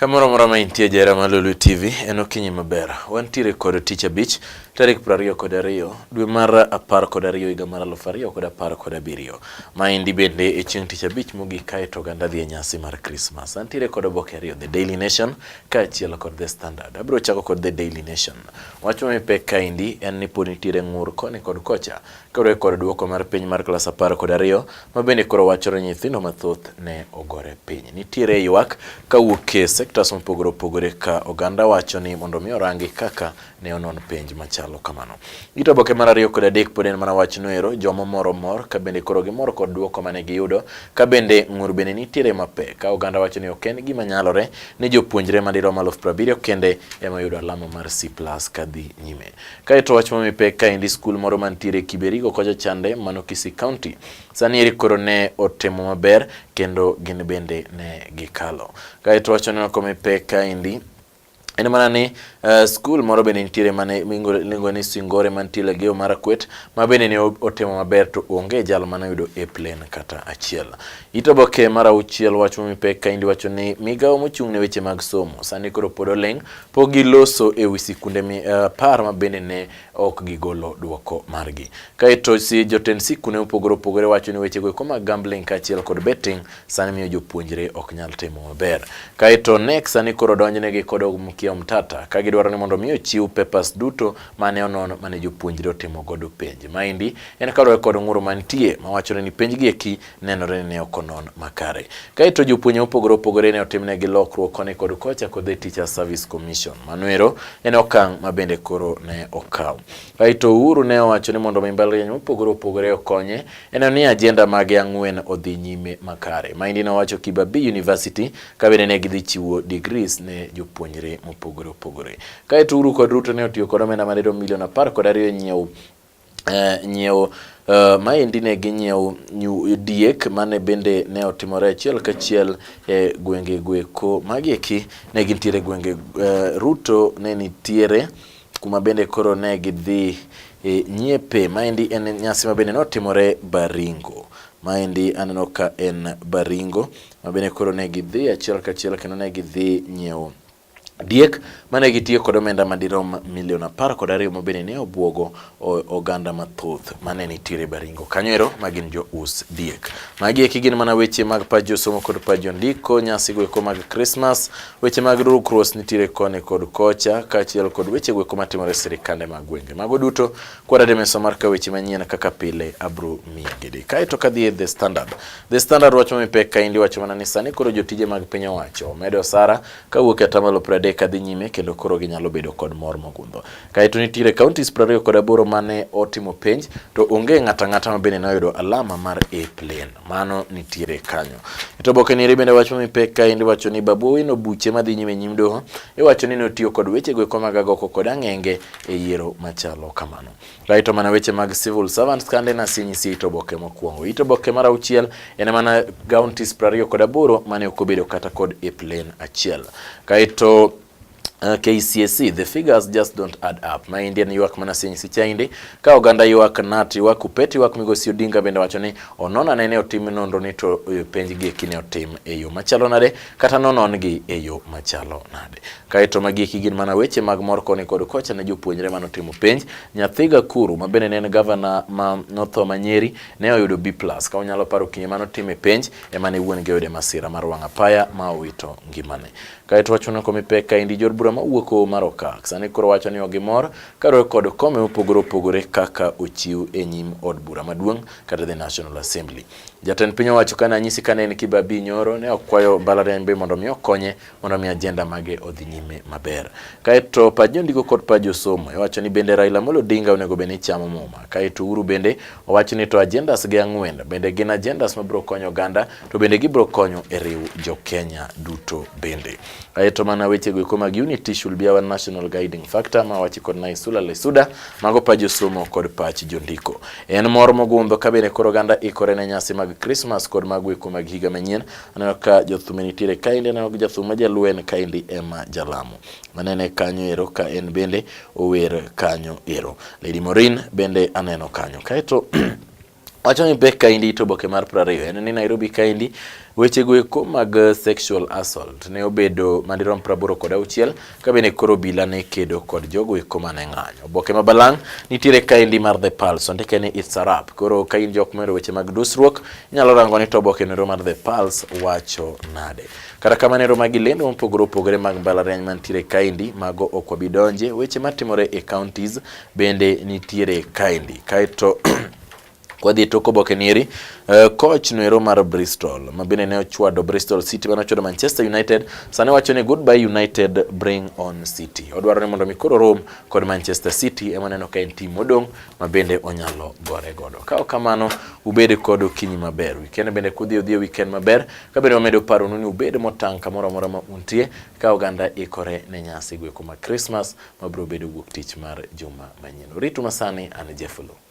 Kamoro amora ma intie jahera mar Lolwe TV, en okinyi maber. Wantiere kod tich abich, tarik 22 dwe mar 12 higa mar 2017. Maendi bende e chieng' tich abich mogik kae to oganda dhi e nyasi mar Krismas. Antiere kod oboke ariyo, The Daily Nation kaachiel kod The Standard. Abiro chako kod The Daily Nation. Wach ma mipek kaendi en ni pod nitiere ng'ur koni kod kocha kaluwore kod duoko mar piny mar klas 12 ma bende koro wachore ni nyithindo mathoth ne ogore piny. Nitiere ywak kawuok e sectors mopogore opogore ka oganda wacho ni mondo mi orangi kaka ne onon penj machalo kamano. It oboke mar 2 kod 3 pod en mana wach noero, joma moro mor ka bende koro gimor kod duoko mane giyudo, ka bende ng'ur bende nitiere mapek ka oganda wacho ni ok en gima nyalore ni jopuonjre madirom 70,000 kende ema yudo alama mar C+ kadhi nyime. Kaeto wach mami pek kaendi skul moro mantiere Kiberigo kocha chande mano Kisii County sani eri koro ne otimo maber kendo gin bende ne gikalo. Kaeto wach oneno komi pek kaendi en mana ni skul moro bende nitiere mane iluongo ni Singore mantie Elgeyo Marakwet ma bende ne otimo maber to onge jal mane oyudo A plain kata achiel. It oboke mar 6 wach mami pek kaendi wacho ni migawo mochung' ne weche mag somo sani koro pod oling' pok giloso e wi sikunde 10 ma bende ne ok gigolo duoko margi. Kaeto si jotend sikunde mopogore opogore wacho ni wechego eko mag gambling kaachiel kod betting sani miyo jopuonjre ok nyal timo maber. Kaeto KNEC sani koro donjnegi kod Okiya Omtata ka gidwaro ni mondo mi ochiw papers duto mane onon mane jopuonjre otimo godo penj. Maendi en kaluwore kod ng'ur mantie mawachore ni penj gi eki nenore ni ne ok onon makare. Kaeto jopuonje mopogore opogore ne otimnegi lokruok koni kod kocha kod The Teacher Service Commission. Mano ero en okang' ma bende koro ne okaw. Kaeto Uhuru ne owacho ni mondo mi mbalariany mopogore opogore okonye e neno ni ajenda mage 4 odhi nyime makare. Maendi nowacho Kibabii University ka bende ne gidhi chiwo degrees ne jopuonjre mopogore opogore. Kaeto Uhuru kod Ruto ne otiyo kod omenda madirom milion 12 nyiewo nyiewo maendi ne ginyiewo diek mane bende ne otimore achiel kachiel e gwenge gweko magi eki ne gintiere gwenge Ruto ne nitiere kuma bende koro ne gidhi nyiepe. Maendi en nyasi ma bende notimore Baringo. Maendi aneno ka en Baringo ma bende koro ne gidhi achiel kachiel kendo ne gidhi nyiewo diek mane gitiyo kod omenda madirom milion 12 ma bende ne obwogo oganda mathoth mane nitiere Baringo kanyo ero ma gin jo us diek. Magi eki gin mana weche mag pach josomo kod pach jondiko, nyasi goeko mag Christmas, weche mag rukruok nitiere koni kod kocha, kaachiel kod weche goeko matimore e sirikande mag gwenge. Mago duto kwarade mesa mar ka weche manyien kaka pile abro miyigidi. Kaeto kadhi e The Standard. The Standard wacho mipek kaendi wacho mana ni sani koro jotije mag piny owacho omedo osara kawuok e atamalo 30 kadhi nyime kendo koro ginyalo bedo kod mor mogundho. Kaeto nitiere counties 28 mane otimo penj to onge ng'ato ang'ata ma bende noyudo alama mar A plain. Mano nitiere kanyo. To oboke ni bende wacho mipek kaendi wacho ni Babu Owino buche madhi nyime nyim doho iwacho ni notiyo kod weche goeko mag agoko kod ang'enge e yiero machalo kamano. Kaeto mana weche mag civil servants kande nasenyisi it oboke mokwongo. It oboke mar 6 en mana counties 28 mane ok obedo kata kod A plain achiel. Kaeto KCSE, the figures just don't add up. Maendi en ywak mana senyisi chaindi ka oganda ywak NAT ywak KUPPET ywak Migosi Odinga bende wacho ni onon ane otim nonro ni to penj gi eki ne otim e yo machalo nade kata nonon gi e yo machalo nade. Kaeto magi eki gin mana weche mag mor koni kod kocha ne jopuonjre mane otimo penj. Nyathi Gakuru ma bende ne en gavana ma notho ma Nyeri ne oyudo B+ ka unyalo paro kinde mane otime penj ema ne wuon gi oyude masira mar wang' apaya ma owito ngimane. Kaeto wacho ni komi pek kaendi jod bura mawuok Hoho mar Okak sani koro wacho ni ok gimor kaluwore kod kome mopogore opogore kaka ochiw e nyim od bura maduong' kata the National Assembly. Jatend piny owacho kane anyisi kane en Kibabii nyoro ne okwayo mbalariany be mondo mi okonye mondo mi ajenda mage odhi nyime maber. Kaeto pach jondiko kod pach josomo iwacho ni bende Raila Amolo Odinga onego bed ni chamo muma. Kaeto Uhuru bende owacho ni to agendas ge 4 bende gin agendas mabiro konyo oganda to bende gibiro konyo e riw jo Kenya duto bende. Kaeto mana weche go eko mag unity should be our national guiding factor ma wachi kod Naisula Lesuda, mago pach josomo kod pach jondiko. En mor mogundho ka bende koro oganda ikore ne nyasi mag Christmas kod mag weko mag higa manyien. Aneno ka jothume nitiere kaendi, aneno ka jathum ma jaluo en kaendi Emma Jalamo. Anene kanyo ero ka en bende ower kanyo ero. Lady Maureen bende aneno kanyo. Kaeto Wacho ni pek kaendi to oboke mar 20 en ni Nairobi kaendi wechego eko mag sexual assault ne obedo madirom 86 ka bende koro obila ne kedo kod jogo eko mane ng'anyo. Oboke ma balang' nitiere kaendi mar The Pulse ondike ni it's a wrap. Koro ka in jok mohero weche mag dusruok inyalo rango ni to oboke nero mar The Pulse wacho nade. Kata kamano ero magi lendo mopogore opogore mag mbalariany mantiere kaendi mago ok wabi donje weche matimore e counties bende nitiere kaendi. Kaeto Kwadhi e tok oboke nieri, coach noero mar Bristol ma bende ne ochwado Bristol City mane ochwado Manchester United sani wacho ni goodbye United bring on City. Odwaro ni mondo mi koro rom kod Manchester City ema neno ka en team modong' ma bende onyalo gore godo. Ka ok kamano ubed kod okinyi maber. Weekend bende kudhi odhi e weekend maber ka bende wamedo paronu ni ubed motang' kamoro amora ma untie ka oganda ikore ne nyasi goeko mag Christmas mabiro bedo wuok tich mar juma manyien. Oritu masani an Jeff Oloo.